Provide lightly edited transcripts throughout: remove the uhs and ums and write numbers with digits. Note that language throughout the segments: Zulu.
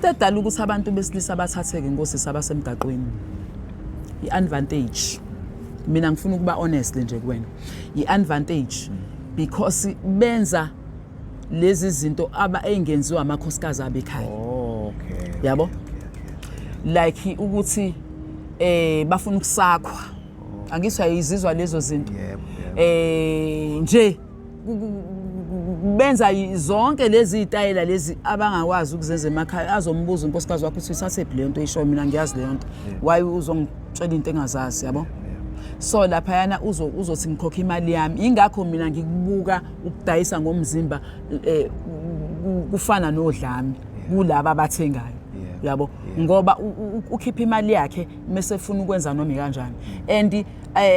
Into edala ukuthi abantu besilisa bathatheke ngosisi abasemgaqweni i-advantage. Mina ngifuna ukuba honest nje kuwena, i-advantage, because benza lezi zinto aba engenziwa amakhosikazi abekhaya. Yabo, like ukuthi bafuna ukusakhwa, angithi uyayizizwa lezo zinto? Yebo. Nje benza zonke lezi zitayela lezi abangakwazi ukuzenza emakhaya. Azombuza unkosikazi wakho ukuthi, "Uyithathephi leyo nto oyishoyo? Mina ngiyazi leyo nto. Why uzongitshela into engazazi?" Yabo? So laphayana uzothi, "Ngikhokha imali yami." Ingakho mina ngikubuka ukudayisa ngomzimba kufana nodlame kulaba abathengayo. Yabo, ngoba ukhipha imali yakhe mase efuna ukwenza noma kanjani, and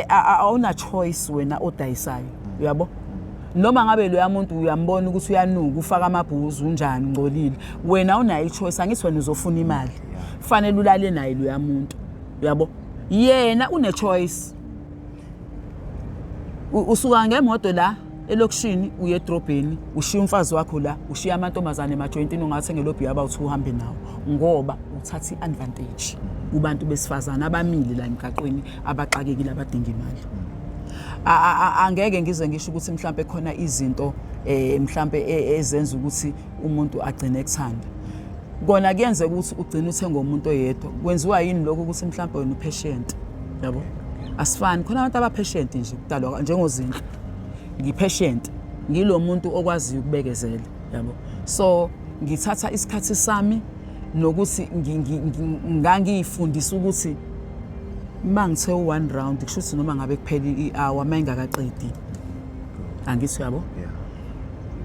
awuna choice wena odayisayo, uyabo? Noma ngabe loya muntu uyambona ukuthi uyanuka, ufaka amabhuzu, unjani, ungcolile, wena unayo i-choice. Angithi wena uzofuna imali, fanele ulale naye loya muntu, uyabo? Yena une-choice. Usuka ngemoto la elokishini uye edrobheni, ushiya umfazi wakho la, ushiya amantombazane emajoyintini, ungathengela obhiya abawu-two uhambe nawo, ngoba uthatha i-advantage kubantu besifazane abamile la emgaqweni, abaxakekile, abadinga imali. Angeke ngize ngisho ukuthi mhlambe khona izinto mhlambe ezenza ukuthi umuntu agcine ekuthanda. Kona kuyenzeka ukuthi ugcine uthenga umuntu oyedwa. Kwenziwa yini lokho? Ukuthi mhlambe wena u-patient, yabo? Asifani, khona abantu aba-patient nje kudalwa njengoZinhle. Ngi-patient, ngilo muntu okwaziyo ukubekezela, yabo? So ngithatha isikhathi sami nokuthi ngangiyifundisa ukuthi uma ngithe u-one round, kusho ukuthi noma ngabe kuphela i-hour uma ingakaqedi, angithi uyabo? Yeah.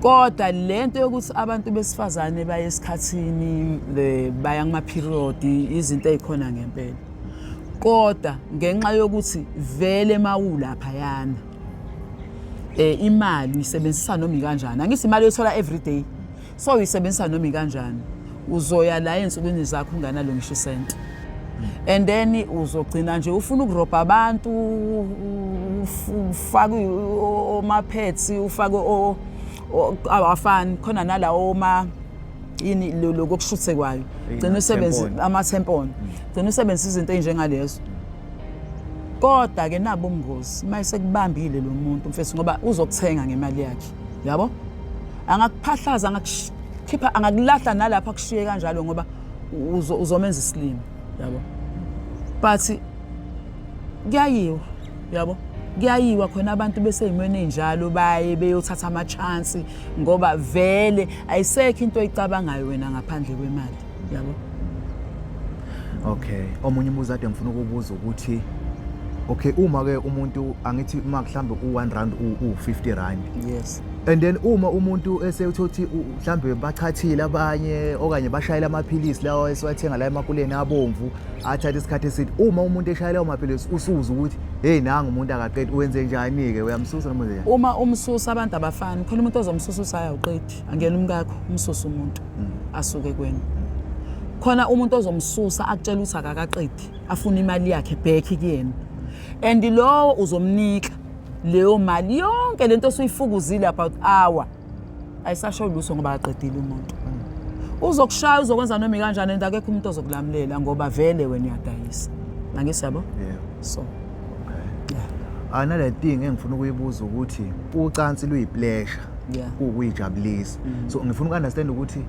Kodwa lento yokuthi abantu besifazane baye esikhathini, baya kuma-period, izinto ey'khona ngempela, kodwa ngenxa yokuthi vele mawulaphayana imali uyisebenzisa noma ikanjani. Angithi imali oyithola every day, so uyisebenzisa noma ikanjani. Uzoya la ey'nsukwini zakho unganalo ngisho isenti, and then uzogcina nje ufuna ukurobha abantu, ufake oma-pads, ufake awafani khona nalawo oma yini lokhu okushuthe kwayo, gcina usebenzisa tampon. Ama-tampon, gcina usebenzisa izinto ey'njengalezo. Kodwa-ke nabo ubungozi uma esekubambile lo muntu, mfethu, ngoba uzokuthenga ngemali yakhe, yabo? Angakuphahlaza, angakukhipha, angakulahla nalapho, akushiye kanjalo, ngoba uzomenza isilima, yabo? But kuyayiwa, yabo, kuyayiwa khona. Abantu beseyimweni ey'njalo baye beyothatha ama-chance, ngoba vele ayisekho into oyicabangayo wena ngaphandle kwemali, yabo? Okay, omunye umbuzo ade ngifuna ukubuza ukuthi, okay, uma ke umuntu, angithi uma mhlambe u1 rand u50 rand, and then uma umuntu esewuthothi mhlambe bachathile abanye okanye bashayela amaphilisi lawa esiwathenga la emakuleni abomvu athatha isikhathi eside, uma umuntu eshayela lawo maphilisi usuza ukuthi, hey, nangu umuntu akaqedi, wenze njani ke? Uyamsusa noma wenze njani? Uma umsusa, abantu abafani. Khona umuntu ozomsusa uthi, "Hayi, awuqedi, angena umkakho." Umsusa umuntu asuke kwena. Khona umuntu ozomsusa akutshela ukuthi akakaqedi, afuna imali yakhe back kuyena, and lowo uzomnika leyo mali yonke lento osuyifukuzile about hour ayisasho lutho, ngoba akaqedile umuntu. Uzokushaya, uzokwenza noma ikanjani, and akekho umuntu ozokulamulela, ngoba vele wena uyadayisa, angithi yabo? So yeah. Another thing engifuna ukuyibuza ukuthi ucansi luyi-pleasure, kukuyijabulisa. So ngifuna uku-understand ukuthi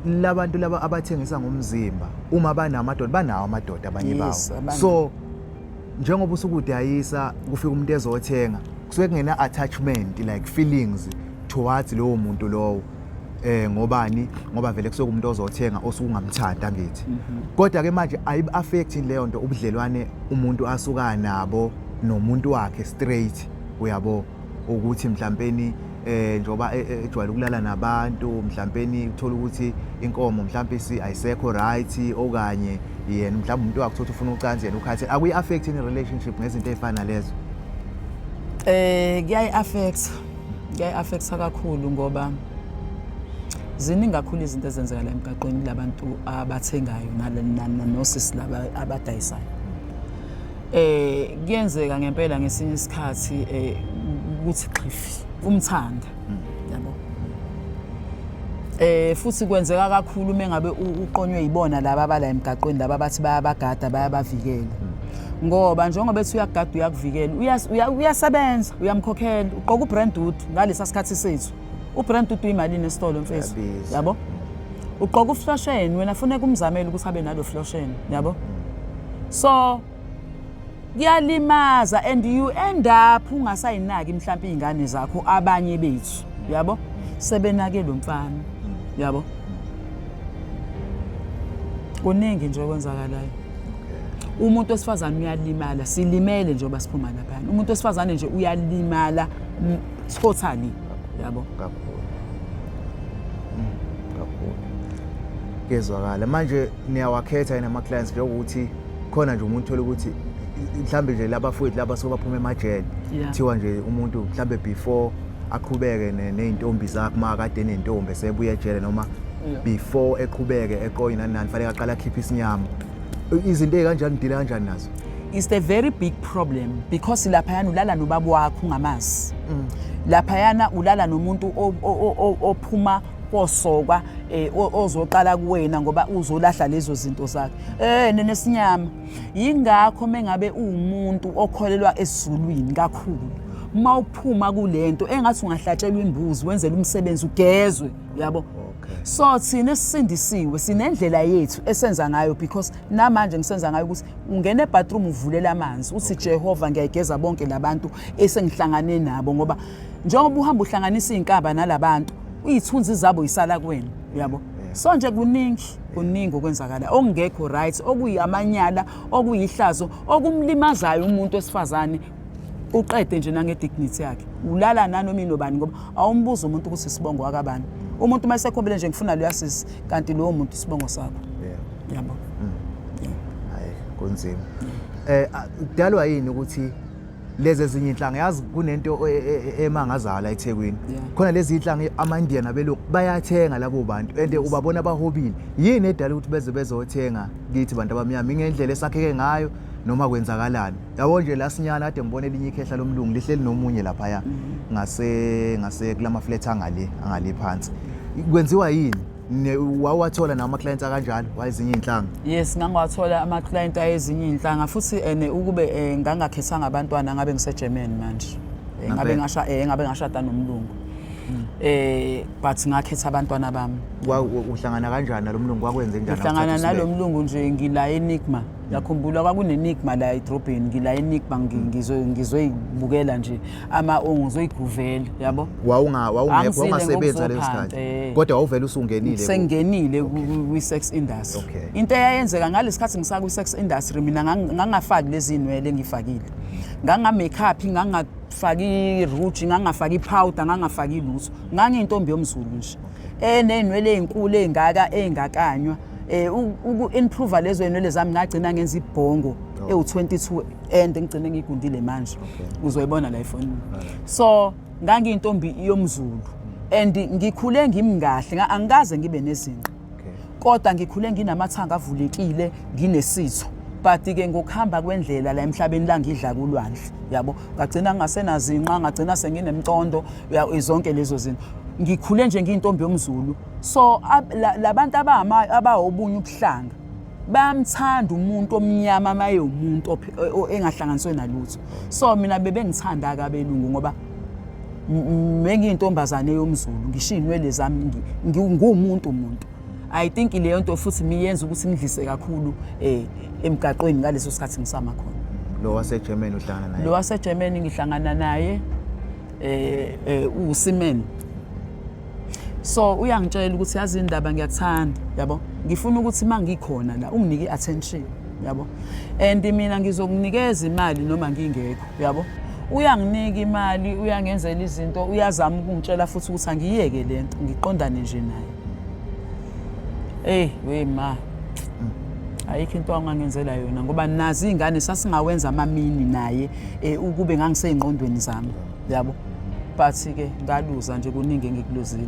labantu laba abathengisa ngomzimba, uma banamadoda, banawo amadoda abanye bawo? Abanawo. So njengoba usukudayisa, kufika umuntu ezothenga, kusuke kungena attachment, like feelings towards lowo muntu lowo, ngobani? Ngoba vele kusuke umuntu ozothenga osuke ungamthanda, angithi? Kodwa ke manje ayibi affect leyo nto ubudlelwane umuntu asuka nabo nomuntu wakhe straight, uyabo, ukuthi mhlampeni njoba ejwayele ukulala nabantu, mhlampeni uthola ukuthi inkomo mhlampe ayisekho right, okanye yena mhlawumbe umuntu wakhe uthola ufuna ucansi, yena ukhathi, akuyi affect in relationship ngezinto ezifana nalezo? Kuyayi-affect, kuyayi-affecta kakhulu, ngoba ziningi kakhulu izinto ezenzeka la emgaqweni labantu abathengayo nosisi laba abadayisayo. Kuyenzeka ngempela ngesinye isikhathi ukuthi xhifi umthanda, yabo. Futhi kwenzeka kakhulu mengabe uqonywe yibona laba abala emgaqweni, laba abathi bayabagada, bayabavikela, ngoba njengoba bethi uyagada, uyakuvikela, uyasebenza, uyamkhokhela, ugqoka ubrand ngalesa sikhathi sethu. Ubrand uyimalini esitolo, mfethu? Uyabiza. Yabo, ugqoka ufloshen, wena funeka umzamele ukuthi abe nalo floshen, yabo. So kuyalimaza and you end up ungasayinaki mhlawumbe iy'ngane zakho. Abanye bethu, yabo, sebenake lo mfana, yabo. Kuningi nje okwenzakalayo. Umuntu wesifazane uyalimala, silimele njengoba siphuma laphana. Umuntu wesifazane nje uyalimala totally, yabo. Kakhulu. Kakhulu, kuyezwakala. Manje niyawakhetha yini ama-clients, njengokuthi khona nje umuntu thola ukuthi mhlambe nje labafowethu laba suke baphuma emajele, kuthiwa nje umuntu mhlambe before aqhubeke ney'ntombi zakhe, uma kade enentombi esebuya ejele, noma before eqhubeke eqonye nani nani, fanele aqale akhiphe isinyama, izinto ey'kanjani, nidila kanjani nazo? It's a very big problem because laphayana ulala nobaba wakho ungamazi. Laphayana ulala nomuntu ophuma kosokwa, ozoqala kuwena ngoba uzolahla lezo zinto zakhe nenesinyama. Yingakho mengabe uwumuntu okholelwa esizulwini kakhulu, mawuphuma kulento engathi ungahlatshelwa imbuzi, wenzele umsebenzi, ugezwe, yabo. So thina esisindisiwe sinendlela yethu esenza ngayo, because namanje ngisenza ngayo ukuthi ungena ebathroom, uvulela amanzi, uthi, "Jehova, ngiyayigeza bonke labantu esengihlangane nabo," ngoba njengoba uhamba uhlanganisa iy'nkaba nalabantu, iy'thunzi zabo yisala kuwena, yabo. So nje kuningi, kuningi okwenzakala okungekho right, okuyamanyala, okuyihlazo, okumlimazayo umuntu wesifazane, uqede nje nangedignity yakhe. Ulala nanoma inobani, ngoba awumbuza umuntu ukuthi isibongo wakabani. Umuntu uma esekhombile nje, "Ngifuna loya sisi," kanti lowo muntu isibongo sakho, yabo. Hayi, kunzima. Kudalwa yini ukuthi lezi ezinye inhlanga, yazi kunento emangazayo la eThekwini, khona lezi inhlanga amaNdiya nabelungu bayathenga labo bantu and ubabona bahobile. Yini edala ukuthi beze bezothenga kithi bantu abamnyama? Ingendlela esakheke ngayo noma kwenzakalani? Yabo nje la sinyana kade ngibona elinye ikhehla lomlungu lihleli nomunye laphaya ngase kulama flat angale phansi. Kwenziwa yini? Wawathola nama clients akanjalo wayezinye inhlanga? Yes, ngangiwathola ama-client ayezinye iy'nhlanga futhi ene ukube ngangakhethanga abantwana, ngabe ngiseGermany manje. Ngabe Ngempela? ngasha ngabe ngashada nomlungu, but ngakhetha abantwana bami. Uhlangana kanjani nalomlungu? Kwakwenze njani? Ngihlangana nalo mlungu nje ngila Enigma. Ngiyakhumbula kwakune-Enigma la edrobheni, ngila Enigma, ngizoyibukela nje ama ngizoyiguvela, yabo. Wawungekho? Angizile Wawungasebenzi ngaleso ngokuzophanta, sikhathi? Kodwa wawuvele usungenile Sengingenile kwi-sex industry. Into eyayenzeka ngalesi khathi ngisakwi-sex industry, mina ngangafaki lezi nwele engifakile, nganga-makeup, ngangafaki i-rouge, ngangafaki i-powder, ngangafaki lutho. Ngangiyintombi yomZulu nje eney'nwele ey'nkulu ey'ngaka ey'ngakanywa. Uku-improve lezo y'nwele zami, ngagcina ngenza ibhongo ewu-22 and ngigcine ngiyigundile manje, uzoyibona la efonini. So ngangiyintombi yomZulu and ngikhule ngimngahle, angikaze ngibe nezinqa, kodwa ngikhule nginamathanga avulekile, nginesitho. But-ke ngokuhamba kwendlela la emhlabeni, la ngidla kulwandle, yabo, ngagcina ngingasenazinqa, ngagcina senginemcondo, zonke lezo zinto. Ngikhule nje ngiyintombi yomZulu. So labantu abawobunye ubuhlanga bayamthanda umuntu omnyama maye umuntu engahlanganiswe nalutho. So mina bebengithanda-ke abelungu ngoba bengiyintombazane yomZulu, ngisho iy'nwele zami, nguwumuntu umuntu. I think leyo nto futhi miyenza ukuthi ngidlise kakhulu emgaqweni ngaleso sikhathi ngisama khona. Lo waseGermany uhlangana naye? Lo waseGermany ngihlangana naye, uSimen. So uyangitshela ukuthi, "Yazi indaba, ngiyakuthanda, yabo, ngifuna ukuthi uma ngikhona la unginike i-attention, yabo, and mina ngizokunikeza imali noma ngingekho," yabo. Uyanginika imali, uyangenzela izinto, uyazama ukungitshela futhi ukuthi angiyeke lento, ngiqondane nje naye. Ey we ma, ayikho into angangenzela yona ngoba nazi iy'ngane sasingawenza amamini naye, ukube ngangisey'ngqondweni zami, yabo. But-ke ngaluza nje, kuningi engikuluzile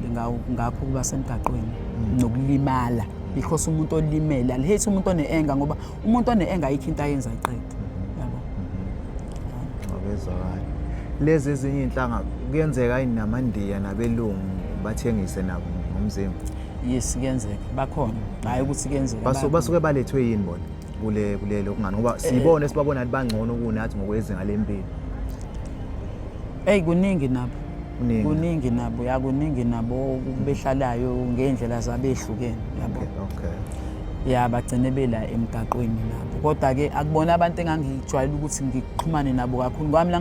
ngakho ukuba semgaqweni nokulimala, because umuntu olimele alihate umuntu one-anger, ngoba umuntu one-anger ayikho into ayenza ayiqede, yabo. Akezwakala. Lezi ezinye iy'nhlanga kuyenzeka yini namaNdiya nabelungu bathengise nabo ngomzimba? Yes, kuyenzeka, bakhona. Hhayi ukuthi kuyenzeka. Basuke balethwe yini bona kule kulelo kungani ngoba sibone sibabona bangcono kunathi ngokwezinga lempilo? Eyi, kuningi nabo. Kuningi. Kuningi nabo, ya, kuningi nabo behlalayo ngey'ndlela zabo ey'hlukene, yabo. Ya, bagcine bela emgaqweni nabo. Kodwa-ke akubona abantu engangijwayele ukuthi ngixhumane nabo kakhulu ngoba mina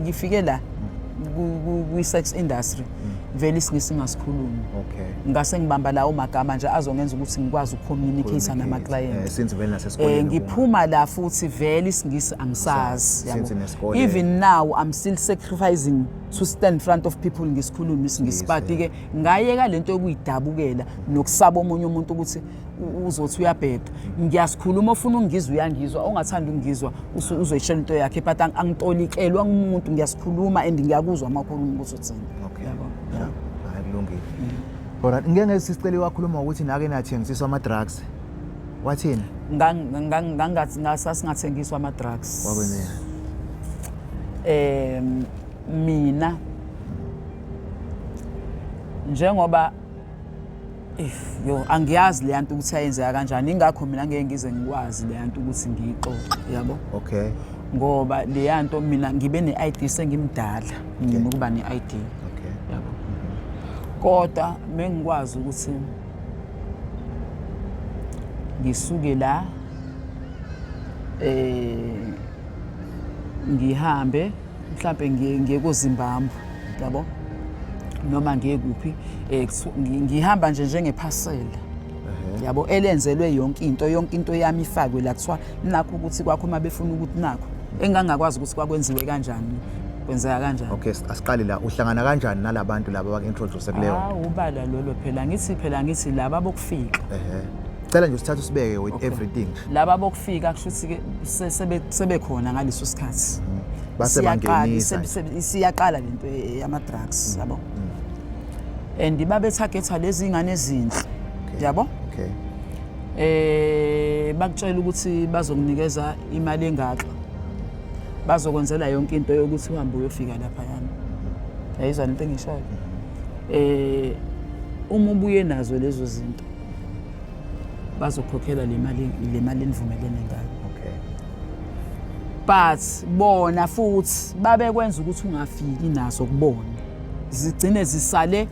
ngifike la kwi-sex industry vele isiNgisi ngasikhulumi. Ngase ngibamba lawo magama nje azongenza ukuthi ngikwazi ukucommunicate nama-client. Since vele nasesikoleni Ngiphuma la futhi vele isiNgisi angisazi, yabo. Since nesikoleni. Even now I'm still sacrificing to stand in front of people ngisikhulume isiNgisi, Yes, but ke ngayeka lento yokuyidabukela nokusaba omunye umuntu ukuthi uzothi uyabheda. Ngiyasikhuluma, ofuna ukungizwa uyangizwa, ongathanda ukungizwa uzoyishela into yakhe, but angitolikelwa ngumuntu, ngiyasikhuluma and ngiyakuzwa uma ukhuluma ukuthi uthini. Yabo. Sure. Hayi, kulungile. Alright, ngike ngezwe sicela wakhuluma ukuthi nake nathengisiswa ama-drugs. Wathini? Ngangathi ngasasingathengiswa ama-drugs. Wakwenzeka? Mina njengoba if yo angiyazi le nto ukuthi ayenzeka kanjani, ingakho mina ngeke ngize ngikwazi le nto ukuthi ngiyixoxe, yabo. Ngoba le nto mina ngibe ne-ID sengimdala mina ukuba ne-ID. Yabo. Kodwa mengikwazi ukuthi ngisuke la ngihambe mhlambe ngiye koZimbabwe, yabo, noma ngiye kuphi, ngihamba nje njengephasela, yabo, elenzelwe yonke into, yonke into yami ifakwe la, kuthiwa nakho ukuthi kwakho uma befuna ukuthi nakho, engangakwazi ukuthi kwakwenziwe kanjani, kwenzeka kanjani. Okay, asiqale la. Uhlangana kanjani nalabantu laba abaku-introduce kuleyo? Hawu, ubala lolo phela, ngithi phela ngithi laba bokufika. Cela nje usithathe usibeke with everything. Laba bokufika kusho ukuthi ke sebekhona ngaleso sikhathi. Base bangenisa. Siyaqala lento yama drugs, yabo. And babe targetha lezi ngane ezinhle. Yabo? Bakutshela ukuthi bazokunikeza imali engaka. Bazokwenzela yonke into yokuthi uhambe uyofika lapha yana. Yayizwa into engishoyo. Uma ubuye nazo lezo zinto bazokhokhela le mali enivumelene ngayo. But bona futhi babekwenza ukuthi ungafiki nazo kubona. Zigcine zisale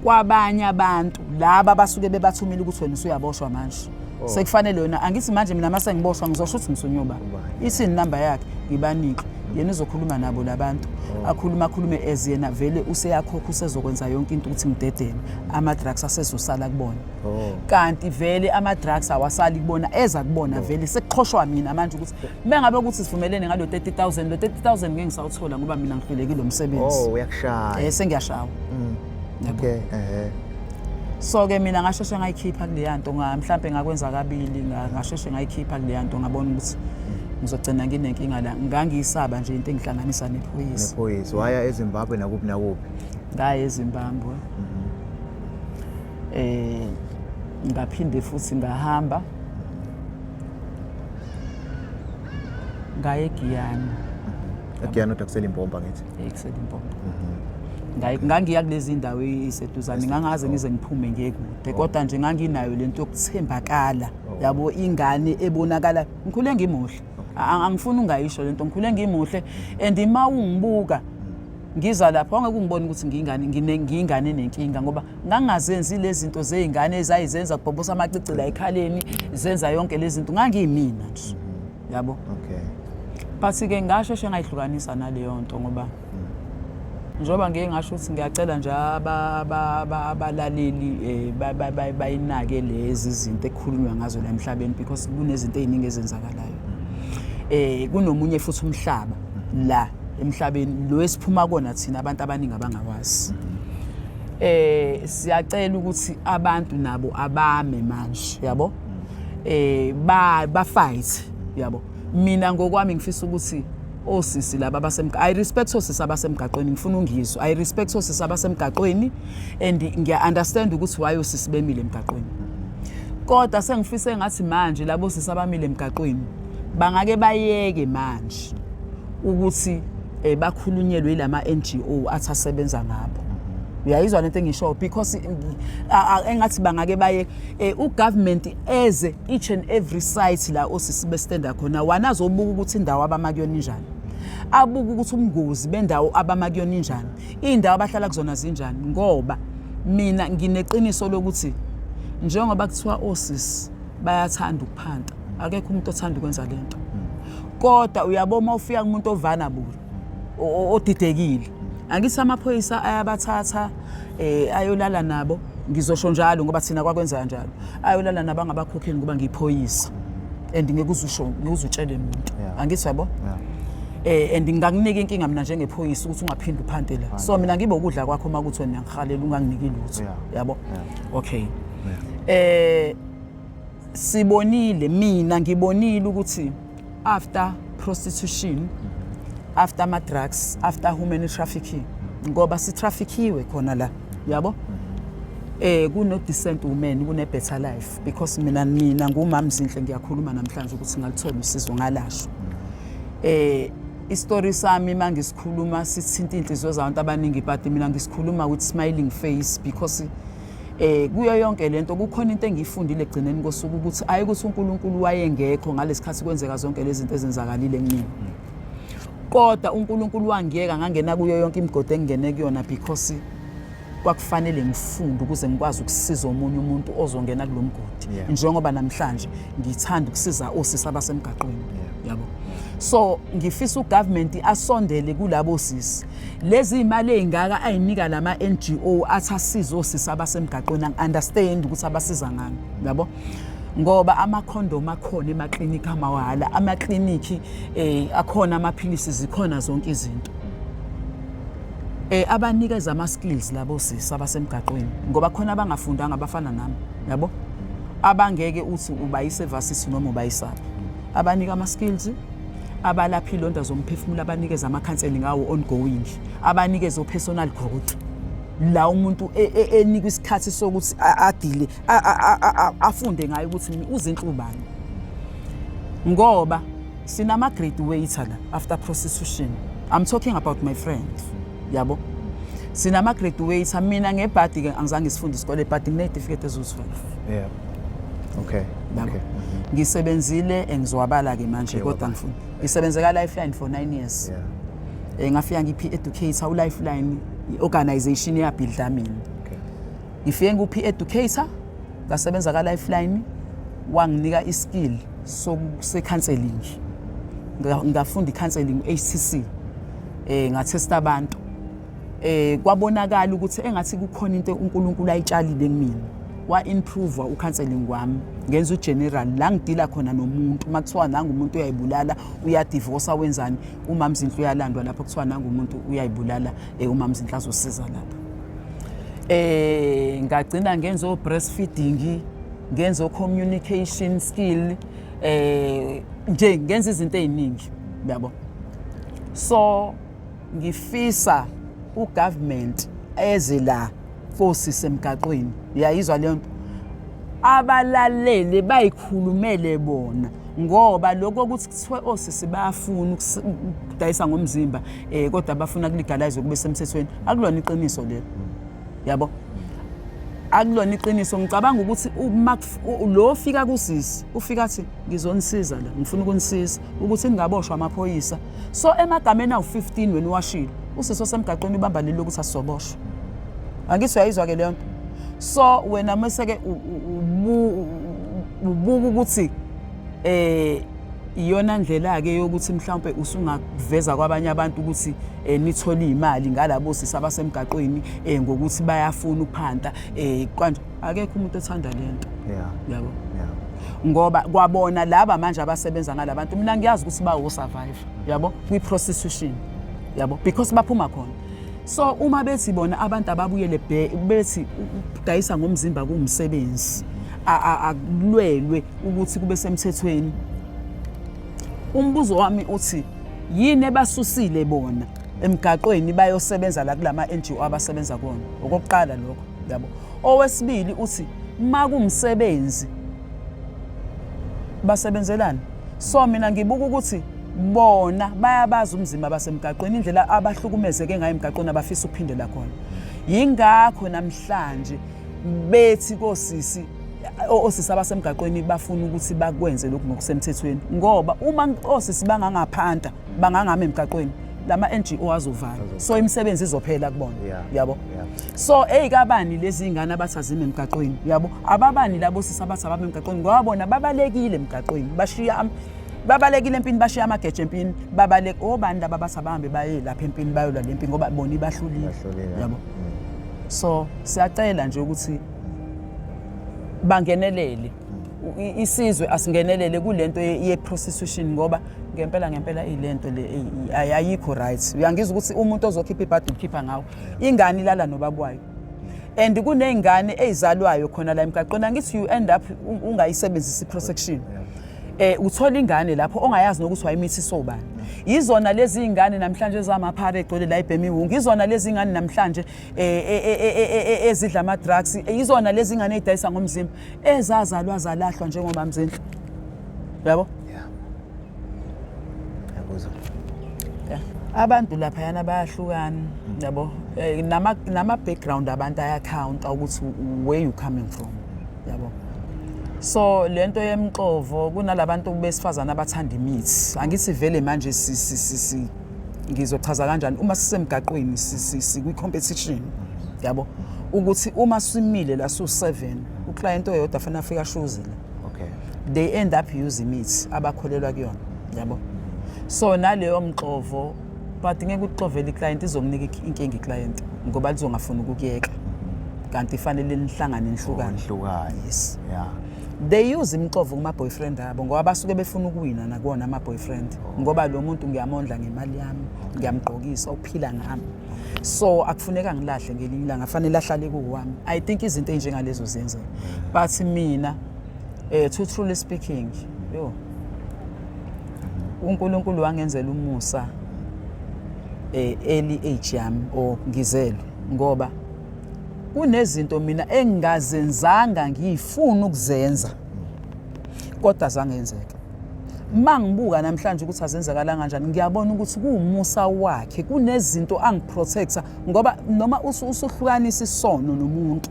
kwabanye abantu laba abasuke bebathumile ukuthi wena usuyaboshwa manje. Sekufanele wena, angithi manje mina mase ngiboshwa ngizosho ukuthi ngisunyoba. Ithini inamba yakhe, ngibanike. Yena uzokhuluma nabo labantu. Akhuluma akhulume as yena vele useyakhokha, usezokwenza yonke into ukuthi ngidedele. Ama drugs asezosala kubona. Kanti vele ama drugs awasali kubona, eza kubona vele sekuqhoshwa mina manje ukuthi mengabe ukuthi sivumelene ngalo 30,000, lo 30,000 ngeke ngisawuthola ngoba mina ngihlulekile umsebenzi. Oh, uyakushaya. Sengiyashawa. Yabo. So ke mina ngasheshe ngayikhipha kuleya nto, mhlambe ngakwenza kabili, ngasheshe ngayikhipha kuleya nto, ngabona ukuthi ngizogcina nginenkinga la. Ngangiyisaba nje into engihlanganisa nephoyisa. Nephoyisa. Waya eZimbabwe nakuphi nakuphi? Ngaya eZimbabwe. Ngaphinde futhi ngahamba ngaya eGiyani. EGiyani kodwa kuseLimpopo ngithi. EkuseLimpopo. Ngangiya kulezi ndawo eziseduzane, ngangaze ngize ngiphume ngiye kude, kodwa nje nganginayo lento yokuthembakala, yabo, ingane ebonakala. Ngikhule ngimuhle, angifuni ungayisho lento, ngikhule ngimuhle and ima ungibuka ngiza lapha wangeke ungibone ukuthi ngiyingane, ngiyingane nenkinga, ngoba ngangazenzi lezi zinto zey'ngane ezayizenza kubhobosa amacici la ekhaleni, zenza yonke lezi zinto, ngangiyimina nje, yabo. But-ke ngasheshe ngayihlukanisa naleyo nto, ngoba njengoba ngike ngasho ukuthi ngiyacela nje abalaleli bayinake lezi zinto ekukhulunywa ngazo la emhlabeni, because kunezinto ey'ningi ezenzakalayo. Kunomunye futhi umhlaba la emhlabeni lo esiphuma kona thina abantu abaningi abangawazi. Siyacela ukuthi abantu nabo abame manje, yabo, ba fight, yabo. Mina ngokwami ngifisa ukuthi osisi laba I respect osisi abasemgaqweni, ngifuna ungizwe, I respect osisi abasemgaqweni and ngiya understand ukuthi why osisi bemile emgaqweni, kodwa sengifise ngathi manje labo sisi abamile emgaqweni bangake bayeke manje ukuthi bakhulunyelwe ilama NGO athi asebenza ngabo. Uyayizwa lento engishoyo? Because engathi bangake baye ugovernment eze each and every site la osisi bestenda khona, wana azobuka ukuthi indawo abama kuyona injani, abuke ukuthi ubungozi bendawo abama kuyona injani, iy'ndawo abahlala kuzona zinjani. Ngoba mina ngineqiniso lokuthi njengoba kuthiwa osisi bayathanda ukuphanta, akekho umuntu othanda ukwenza lento, kodwa uyabona uma ufika kumuntu ovanable, odidekile, angithi amaphoyisa ayabathatha ayolala nabo. Ngizosho njalo ngoba thina kwakwenzeka njalo, ayolala nabo angabakhokheli, ngoba ngiyiphoyisa and ngeke uzusho, ngeke uzutshele muntu. Angithi yabo? And ngingakunika inkinga mina njengephoyisa ukuthi ungaphinde uphante la, so mina ngibe ukudla kwakho uma kuthi wena ngihalela unganginiki lutho. Yabo? Okay, sibonile, mina ngibonile ukuthi after prostitution, after ama drugs, after human trafficking, ngoba sitraffickiwe khona la, yabo, kuno decent women, kune better life, because mina ngumama Zinhle, ngiyakhuluma namhlanje ukuthi ngalithola usizo, ngalashwa. Istory sami mangisikhuluma sithinta inhliziyo zabantu abaningi, but mina ngisikhuluma with smiling face because kuyo yonke lento kukhona into engiyifundile egcineni kosuku, ukuthi ayikuthi uNkulunkulu wayengekho ngalesikhathi kwenzeka zonke lezi zinto ezenzakalile kumina, kodwa uNkulunkulu wangiyeka ngangena kuyo yonke imigodi engingene kuyona because kwakufanele ngifunde ukuze ngikwazi ukusiza omunye umuntu ozongena kulo mgodi. Njengoba namhlanje ngithanda ukusiza osisi abasemgaqweni. Yabo, so ngifisa ugovernment asondele kulabo sisi. Lezi imali ey'ngaka ayinika lama NGO athi asize osisi abasemgaqweni, angi-understand ukuthi abasiza ngani, yabo, ngoba amakhondomu akhona emaklinikhi amahhala, amaklinikhi akhona, amaphilisi zikhona, zonke izinto. Abanikeza ama skills labo sisi abasemgaqweni, ngoba khona abangafundanga abafana nami, yabo, abangeke uthi ubayise varsity noma ubayisaphi. Abanika ama skills, abalapha ilonda zomphefumulo, abanikeza ama-counselling awo ongoing, abanikeza o-personal growth la umuntu enikwa isikhathi sokuthi adile, afunde ngayo ukuthi uZinhle ubani, ngoba sinama-graduate la after prostitution. I'm talking about my friend, yabo, sinama-graduate. Mina ngebhadi-ke angizange ngisifunde isikole, but nginey'tifiketi eziwu-12. Yabo. Ngisebenzile, ngizowabala-ke manje. Kodwa ngifuna ngisebenze ka-Lifeline for 9 years. Ngafika ngiyi-peer educator. U-Lifeline i-organization eyabhidla mina. Ngifike ngiwu-peer educator, ngasebenza ka-Lifeline, wanginika iskill se-counselling. Ngafunda i-counselling HTC, ngathesta abantu. Kwabonakala ukuthi engathi kukhona into uNkulunkulu ayitshalile kumina, wa-improve u-counselling wami, ngenza ugeneral la ngidila khona nomuntu. Uma kuthiwa nanga umuntu uyayibulala, uyadivosa, wenzani, umama Zinhle uyalandwa lapho. Kuthiwa nanga umuntu uyayibulala, umama Zinhle azosiza lapho. Ngagcina ngenza o breastfeeding, ngenza o communication skill, nje ngenza izinto eziningi, yabo. So ngifisa ugovernment eze la forces emgaqweni, uyayizwa leyo nto, abalalele, bayikhulumele bona, ngoba lokho ukuthi kuthiwe osisi bayafuna ukudayisa ngomzimba kodwa bafuna kulegalize kube semthethweni, akulona iqiniso lelo, yabo, akulona iqiniso. Ngicabanga ukuthi uma lo fika kusisi, ufika athi, "Ngizonisiza la, ngifuna ukunisiza ukuthi ningaboshwa amaphoyisa." So emagameni awu-15 wena uwashilo, usisi osemgaqweni ubamba leli lokuthi asizoboshwa. Angithi uyayizwa-ke leyo nto? So wena mese-ke ubuka ukuthi iyona ndlela-ke yokuthi mhlawumpe usungakuveza kwabanye abantu ukuthi nithole iy'mali ngalabo sisi abasemgaqweni ngokuthi bayafuna ukuphanta kanje. Akekho umuntu othanda le nto. Yabo? Ngoba kwabona laba manje abasebenza ngalabantu, mina ngiyazi ukuthi bawo-survive, yabo, kwi-prostitution, yabo, because baphuma khona. So uma bethi bona abantu ababuyele bethi ukudayisa ngomzimba kuwumsebenzi, akulwelwe ukuthi kube semthethweni, umbuzo wami uthi yini ebasusile bona emgaqweni bayosebenza la kulama NGO abasebenza kuwona? Okokuqala lokho, yabo. Owesibili uthi makumsebenzi basebenzelani? So mina ngibuka ukuthi bona bayabazi umzimba basemgaqweni, indlela abahlukumezeke ngayo emgaqweni, abafisa ukuphindela khona. Yingakho namhlanje bethi kosisi, osisi abasemgaqweni bafuna ukuthi bakwenze lokhu ngokusemthethweni, ngoba uma osisi bangangaphanta, bangangama emgaqweni, lama NGO azovala, so imisebenzi izophela kubona. Yabo? So eyikabani lezi ingane abathi azime emgaqweni, yabo? Ababani labo sisi abathi abame emgaqweni? Ngoba bona babalekile emgaqweni, bashiya babalekile empini, bashiya amageje empini, babaleka. Obani laba abathi abahambe baye lapha empini, bayolwa le mpi? Ngoba bona ibahlulile. Bahlulile. Yabo? So siyacela nje ukuthi bangenelele. Isizwe asingenelele kulento ye-prostitution, ngoba ngempela ngempela ilento le ayikho right. Uyangizwa ukuthi umuntu ozokhipha ibhadi ukhipha ngawo ingane ilala nobaba wayo, and kuney'ngane ey'zalwayo khona la emgaqweni. Angithi you end up ungayisebenzisi i-protection, uthola ingane lapho ongayazi nokuthi wayimithisa obani. Yizona lezi ingane namhlanje ezamaphara egcwele la ibhema iwungu, izona lezi ingane namhlanje ezidla ama-drugs, izona lezi ingane ey'dayisa ngomzimba, ezazalwa zalahlwa njengoba Mzinhle, yabo? Yeah. Ngiyakuzwa. Yeah. Abantu laphayana bayahlukana, yabo. Nama background abantu ayacounta ukuthi where you coming from, yabo. So lento yemxovo, kunalabantu besifazana abathanda imithi. Angithi vele manje si ngizochaza kanjani, uma sisemgaqweni sikwi competition, yabo, ukuthi uma simile la su 7, uclient oyodwa fanele afika ashuze la. They end up using imithi abakholelwa kuyona, yabo. So naleyo mxovo, but ngeke uxovele iclient, izokunika inkinga iclient, ngoba lizongafuni ukukuyeka, kanti fanele nihlangane, nihlukane. Nihlukane. Yes. They use imixovo kuma-boyfriend abo, ngoba basuke befuna ukuwina nakuwona ama-boyfriend, ngoba lo muntu ngiyamondla ngemali yami, ngiyamgqokisa, uphila ngami, so akufuneka ngilahle ngelinye ilanga, fanele ahlale kuwami. I think izinto ey'njengalezo ziyenzeka, but mina to truly speaking, yo, uNkulunkulu wangenzela umusa early age yami or ngizelwe, ngoba kunezinto mina engingazenzanga ngiyifuna ukuzenza, kodwa zangenzeka. Uma ngibuka namhlanje ukuthi azenzakala kanjani, ngiyabona ukuthi kuwumusa wakhe, kunezinto angiprotecta, ngoba noma usuhlukanisa isono nomuntu,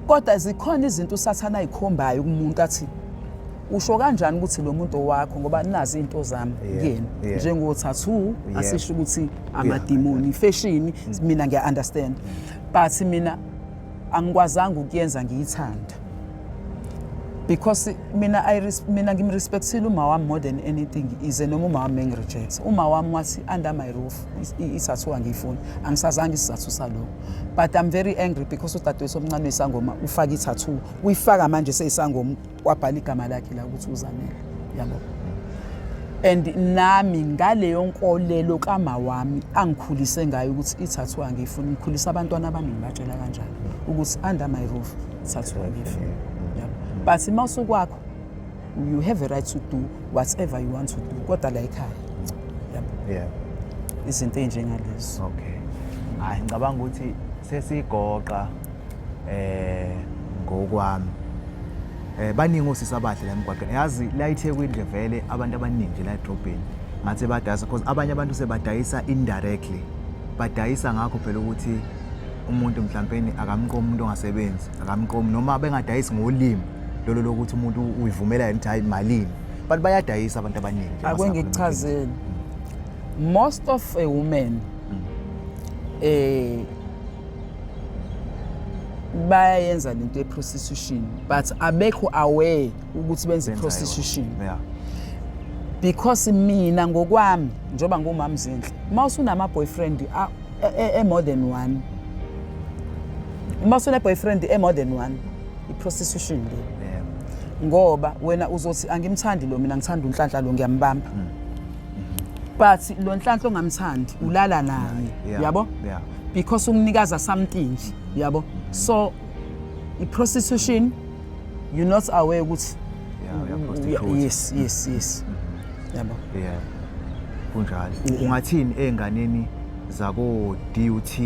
kodwa zikhona izinto uSathana ayikhombayo kumuntu, athi usho kanjani ukuthi lo muntu wakho, ngoba nazi into zami kuyena, njengo-tattoo. Asisho ukuthi amadimoni, ifashion, mina ngiya-understand, but mina angikwazanga ukuyenza ngiyithanda, because mina mina ngimrespectile uma wami more than anything. Ize noma uma wami engireject, uma wami wathi under my roof i-tattoo angiyifuni. Angisazange isizathu salokho, but I'm very angry because udadewethu omncane wesangoma ufake i-tattoo, uyifaka manje seyisangoma, wabhala igama lakhe la ukuthi uZanele, yabo. And nami ngaleyo nkolelo kama wami angikhulise ngayo ukuthi i-tattoo angiyifuni, ngikhulisa abantwana bami ngibatshela kanjalo ukuthi under my roof i-tattoo angiyifuni, yabo. But uma usukwakho you have a right to do whatever you want to do, kodwa la ekhaya, yabo, izinto ey'njengalezo. Okay. Hayi, ngicabanga ukuthi sesigoqa ngokwami. Baningi osisi abahle la emgwaqeni. Yazi la eThekwini nje vele abantu abaningi nje la edrobheni ngathi badayisa, because abanye abantu sebadayisa indirectly. Badayisa ngakho phela ukuthi umuntu mhlampeni akamqomi umuntu ongasebenzi, akamqomi noma bengadayisi ngolimi lolo lokuthi umuntu uyivumela yena ukuthi hayi malini. But bayadayisa abantu abaningi nje. Ake ngikuchazele, most of a woman bayayenza lento ye-prostitution, but abekho aware ukuthi benze Benza yona. I-prostitution, because mina ngokwami, njengoba ngumama Zinhle, uma usunama-boyfriend e-more than one, uma usune-boyfriend e-more than one, i-prostitution le, ngoba wena uzothi angimthandi lo, mina ngithanda uNhlanhla lo, ngiyambamba, but lo Nhlanhla ongamthandi ulala naye, yabo, because umnikaza something, yabo. So i-prostitution, you're not aware ukuthi Yeah, uyaprostitute. Yes, yabo. Yeah. Kunjalo. Ungathini ey'nganeni zako DUT,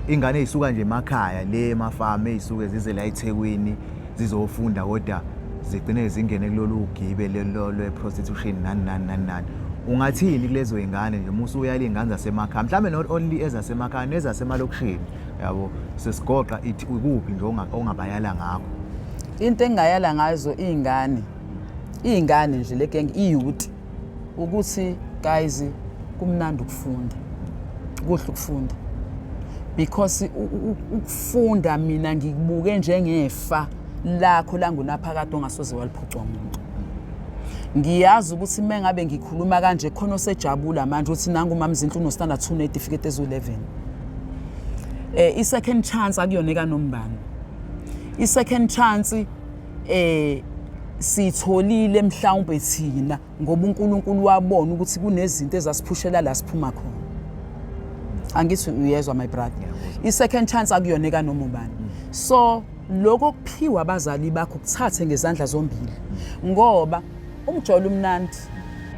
ingane ey'suka nje emakhaya le emafamu, ey'suke zize la eThekwini zizofunda, kodwa zigcine zingene kulolu gibe lelo lwe-prostitution, nani nani nani nani? Ungathini kulezo y'ngane nje uma usuyala iy'ngane zasemakhaya, mhlawumbe not only ezasemakhaya, nezasemalokishini? Yabo, sesigoqa ithi ukuphi nje ongabayala ngakho? Into engingayala ngazo iy'ngane, iy'ngane nje le gang, i-youth, ukuthi guys, kumnandi ukufunda, kuhle ukufunda, because ukufunda mina ngikubuke njengefa lakho langunaphakade ongasoze waliphucwa umuntu. Ngiyazi ukuthi uma ngabe ngikhuluma kanje, khona osejabula manje ukuthi nangu umama Zinhle uno-standard 2 ney'tifiketi eziwu-11. I-second chance akuyona ekanombani. I-second chance sitholile mhlawumbe thina ngoba uNkulunkulu wabona ukuthi kunezinto ezasiphushela la siphuma khona. Angithi uyezwa, my brother? I-second chance akuyona ekanoma ubani. So lokho kuphiwa abazali bakho, kuthathe ngezandla zombili, ngoba umjolo umnandi,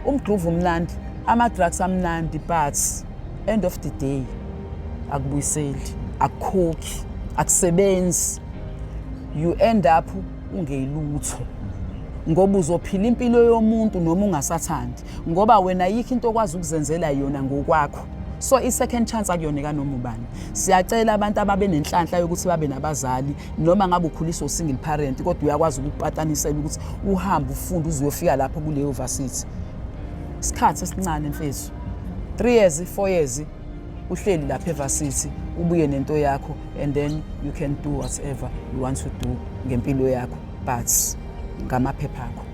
umgroove umnandi, ama-drugs amnandi, but end of the day akubuyiseli, akukhokhi, akusebenzi. You end up ungeyilutho ngoba uzophila impilo yomuntu noma ungasathandi, ngoba wena yikho into okwazi ukuzenzela yona ngokwakho. So i-second chance akuyona kanoma ubani. Siyacela abantu ababe nenhlanhla yokuthi babe nabazali, noma ngabe ukhuliswa u-single parent, kodwa uyakwazi ukukupatanisela ukuthi uhambe ufunde uze uyofika lapho kuleyo varsity. Isikhathi esincane, mfethu, 3 years, 4 years, uhleli lapha evarsity, ubuye nento yakho, and then you can do whatever you want to do ngempilo yakho, but ngamaphepha akho.